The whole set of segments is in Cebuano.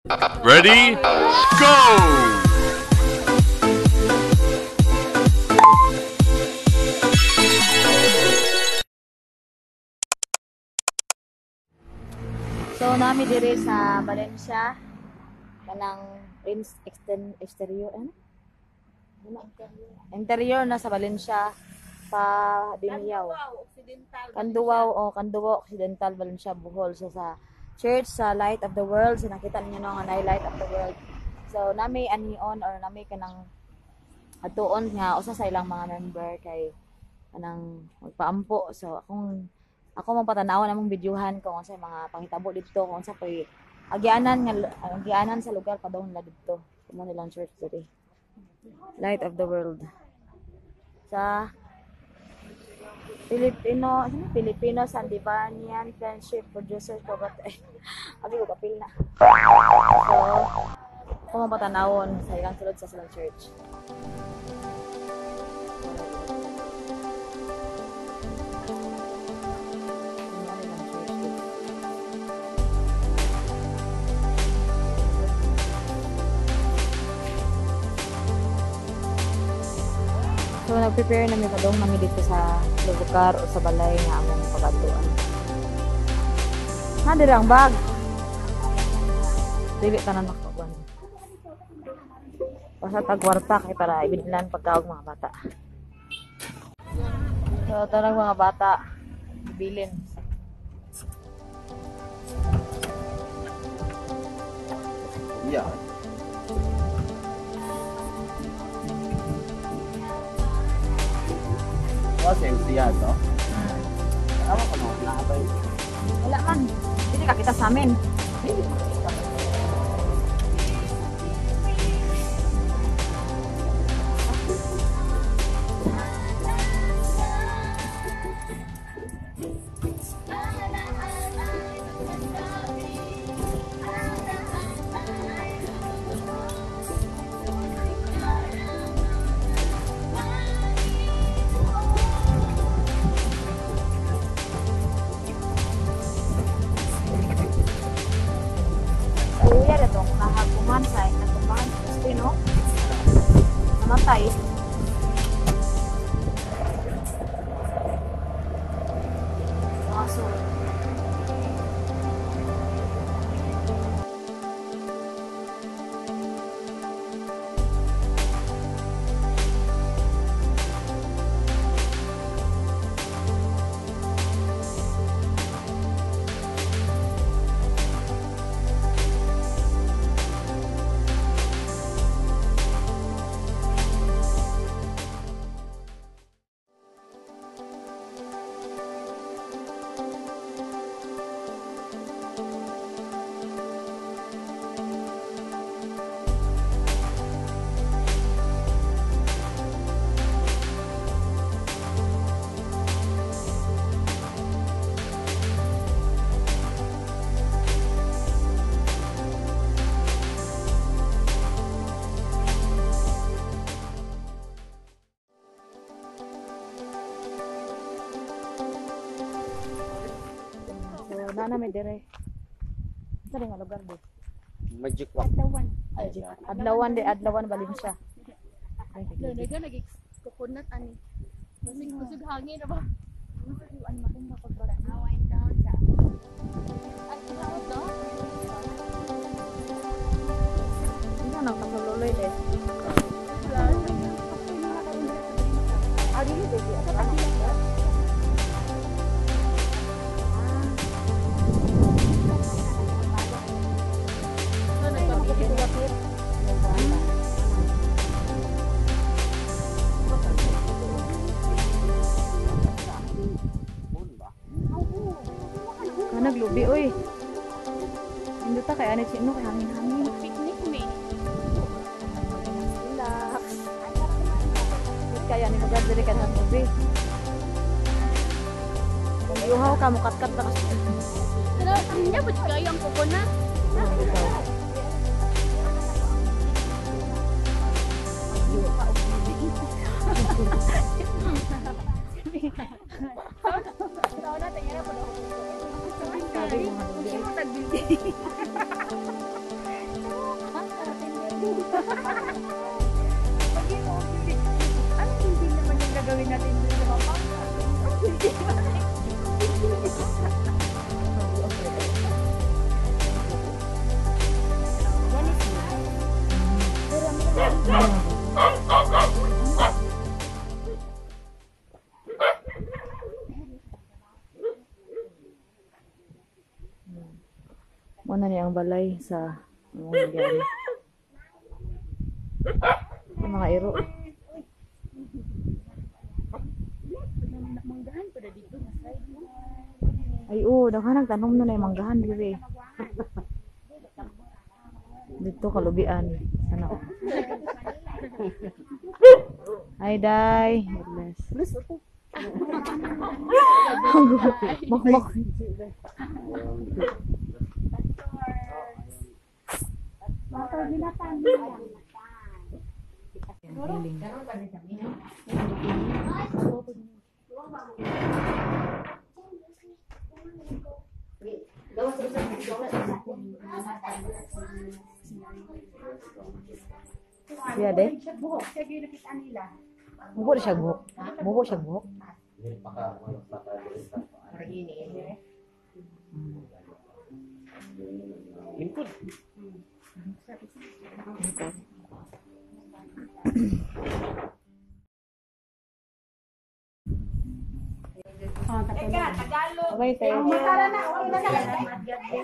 Ready? Go! So nami diri sa Valencia kanang extend exterior ano? Interior na sa Valencia pa Dimiyaw. Kanduwaw o Kanduwaw Occidental, Valencia, Bohol. So sa church sa Light of the World, so nakita ninyo no nga naay Light of the World. So nami anion or nami kanang atuon nga usa sa ilang mga member kay kanang magpaampo. So ako mong patanawon among videohan kung unsa mga panghitabo didto, kung unsa poy agyanan nga agyanan sa lugar padung nila didto. Mo nilang church diri. Light of the World. Sa Filipino, ano? Filipino Sandivanian Friendship Producers Cooperative. Abi ko kapil na. So, ako mong patanawon sa ilang sulod sa silang church. So, nag-prepare na mi padung nami dito sa lugar o sa balay nga among pag-adtuan. Ha, diri ang bag. Dili tanan makakuan. Basta tagwarta kay para ibinlan pagkaog mga bata. So, tanang mga bata bilin. Yeah. Wala sa no? Tama ko no, nakabay. Wala man. Hindi ka kita sa amin. Kuya, ito, nakakuman sa nagkuman sa Justino. Namatay. Aso. Nana may dire. Sa nga lugar di? Magic Walk. Adlawan di, Adlawan Valencia. Ay, Naga nag coconut ani. Kusig kusig hangin na ba? Kusig an makumba pagbatanawa in town sa. At tawag do? Ano nang kasululoy eh. Ah, dili di. Naglubi oy. Indota kay ani sino kay hangin-hangin. Picnic me. Relax. Kaya ni lugar diri ka ng lubi. Kung iuhaw ka mukatkat na kasi. Pero niya pud kayo ang coconut. Sabi mo mga lubi. Anong hindi naman yung gagawin natin dun sa Pampanga? Hindi ba? Muna niya ang balay sa mga nangyari. Yung mga iro. Manggahan pa na dito na side mo. Ay, oo, daghan nagtanom na yung manggahan diri. Dito kalubian. Sana. Oh. Hi, Day. God bless. Please, ako. Makmak. Siya de. Buko siya buhok. Buko siya buhok. Lingkod. Okay, tayo.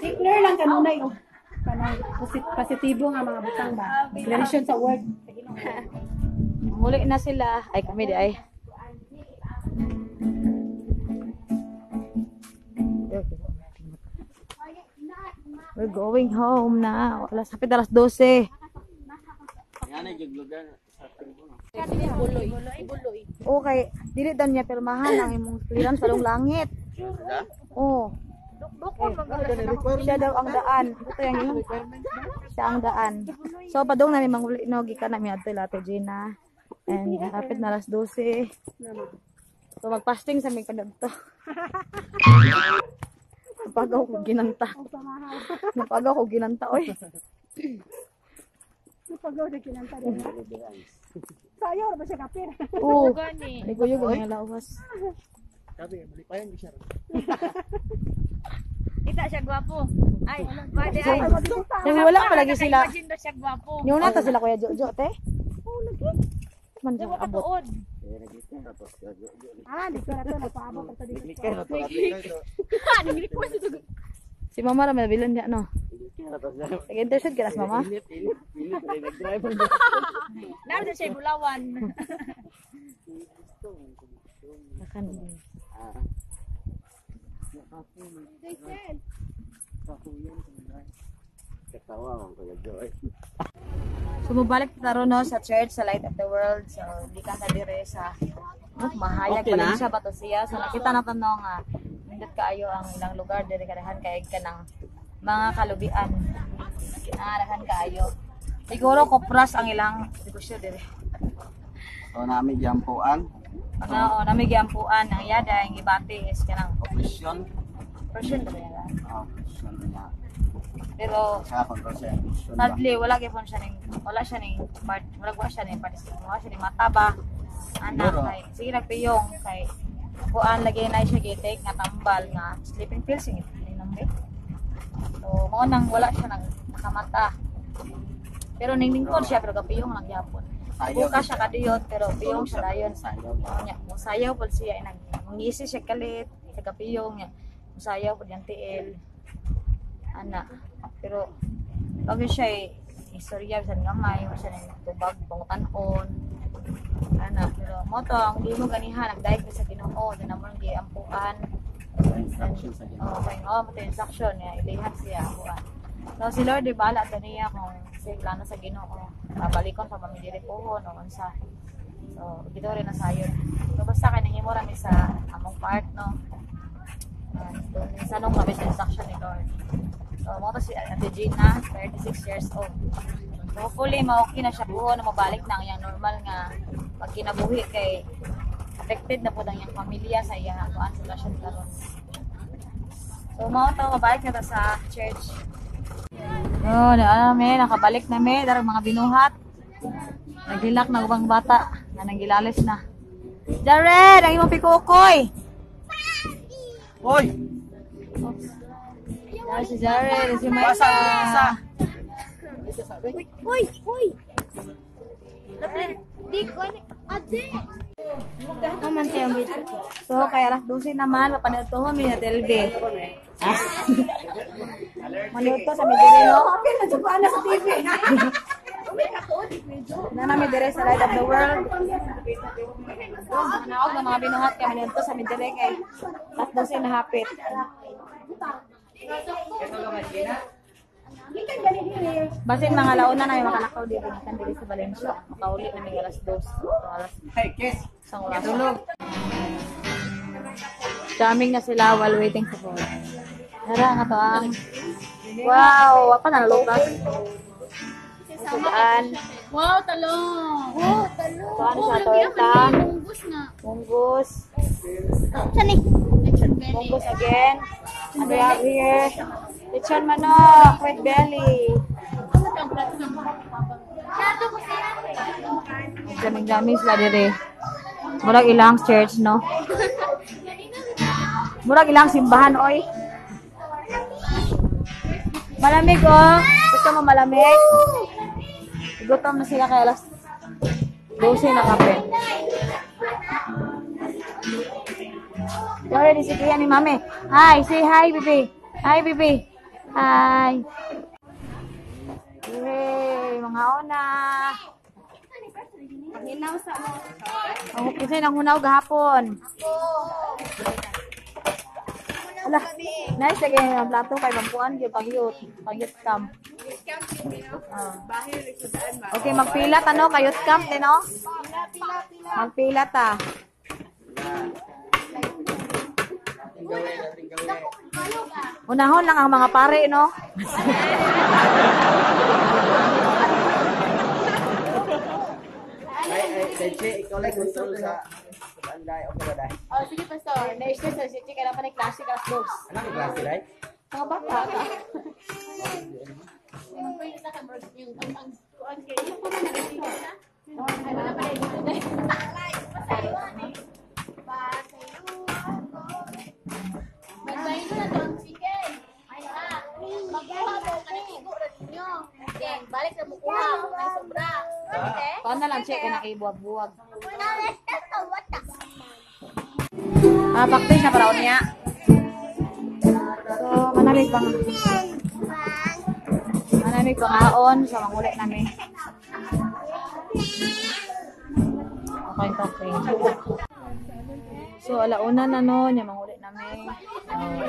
Si Claire lang kanunay og kanang positibo nga mga butang ba. Explanation sa word. Muli na sila. Ay, kami di ay. We're going home na. Alas, hapit alas 12. Yan ay lugar sa Tingbo. Buloy. Buloy. Okay, dili daw niya pirmahan ang imong clearance palong langit. Oh. Siya daw ang daan. Ito yung yun. Siya ang daan. So padung na mi manguli no gikan na mi adto Ate Gina. And hapit na alas 12. So magfasting sa mig padadto. Napagaw ko ginanta. Napagaw ko ginanta oy. Pagaw na kinanta din. Sayo ra ba siya kapir? Oo. Gani. Liguyog ang lawas. Sabi, malipayan di siya. Kita siya gwapo. Ay, pwede ay. Sabi wala pa lagi sila. Imagine daw siya gwapo. Yung nata sila Kuya Jojo te. Oh, lagi. Man Di ba abot. katuod? Ah, di ko na to napaabot ta dito. Si Mama ra may nabilin niya no. Nag-interested ka na sa Mama? Naroon siya bulawan. Akan. Katawa man ko Joy. So mubalik ta ron no sa church sa Light of the World. So di ka sa dire sa no, mahayag Okay pa na? siya bato siya. So nakita na to no nga nindot kaayo ang ilang lugar dire kadahan kay ka ng mga kalubian. Nangarahan kaayo. Siguro kopras ang ilang negosyo dire. So nami jampuan, Oo, nami giampuan ang yada ang gibati is kanang operation, person ba yada? operation niya. Pero Sa control sa operation. ba? sadly wala gyud siya ning wala siya ning part wala wa siya ning participate wala siya ning mata ba anak Siguro. kay sige nagpiyong kay kuan lagi na siya gi-take nga tambal nga sleeping pills yung ininom be. So mao nang wala siya nang nakamata. Pero ninglingkod siya pero kapiyong lang gyapon. Sayaw. Buka siya kadiyot pero piyong siya dayon. Sayaw ba? Nya, musayaw pud siya inag mangisi siya kalit sa kapiyong nya. Musayaw pud yang tiil. Ana. Pero okay siya eh, istorya bisan gamay, wa siya nang tubag pangutan-on. Ana, pero mo to ang di mo ganiha nagdaig mi sa Ginoo, di na mo nang giampuan. Sa instruction sa Ginoo. Oh, kay oh, mo to instruction niya ilihan siya ampuan. So si Lord di bahala ta niya kung sa plano sa Ginoo, babalikon pa mamidiri pohon o unsa. So dito rin na sayon. So basta kay nahimo ra mi sa among part no. Sanong kami sa instruction ni Lord. So mo to si Ate Gina, 36 years old. So, hopefully ma-okay na siya buho na mabalik na ang iyang normal nga pagkinabuhi kay affected na po ang iyang pamilya sa iyang kuan sitwasyon karon. So mao to mabalik na ta sa church. Oh, na ano me, nakabalik na me, darang mga binuhat. Naghilak na ubang bata. Na nanggilalis na. Jared! Ang imong pikukoy! Hoy! Jared si Jared. Si Maisa. Basa! Basa! Uy! Uy! Di ko ade. So, kaya alas 12 naman, papaniltuhon mi na Telbe. Manuto sa Medere, no? Ano sa TV? Na nami dire sa Light of the World. Naog ng mga binuhat kay manuto sa Medere kay alas 12 na hapit. Basin mga launa na yung makalakaw dito gikan diri sa Valencia. Makauli na mig alas 2. So, alas Hey, kiss! isang oras. Jamming na sila while waiting for food. Tara nga to ang. Wow, apa na lukas. Sudan. Wow, talong! Wow, talong! So, ano siya, torta? Munggus na. Munggus. Saan eh? Lechon belly. Munggus again. And we have here lechon manok with belly. Nato ko siya. Daming-daming sila dire. Murag ilang church, no? Murag ilang simbahan, oy. Malamig, oh. Gusto mo malamig? Gutom na sila kaya alas 12 na kape. Sorry, si Kuya ni Mami. Hi, say hi, baby. Hi, baby. Hi. Hey, mga una. Hinaw sa mo. Ang kasi nang hunaw gahapon. Ala, nice lagi ang plato kay Mampuan gyud pang youth, pang youth camp. Ah. Okay, magpila ta no kay youth camp din no? Magpila ta. Unahon lang ang mga pare no. Ay, ay, Deche, ikaw lang control sa anday. Okay ba, day? Oh, sige pastor. Next year sa city kailangan pa ni klase alas 2. Ano ang klase, day? Mga bata. Magbayin na to ang chicken. Ay ha. Magkuha mo kanang igo ra ninyo. Then balik na mo kuha kung may sobra. Okay? Paano na lang check na ibuwag-buwag. Ah, practice na para niya. So, manamig pa nga. Manamig pa ngaon sa manguli nami. Okay, okay. So, alauna na no, nya manguli nami.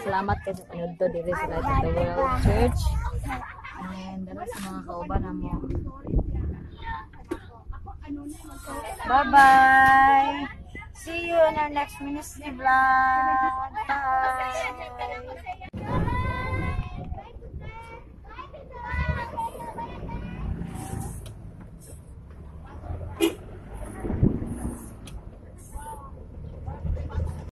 Salamat kay sa panudto diri sa Light of the World Church. And dala sa mga kauban namo. Bye-bye! See you in our next ministry vlog. Bye!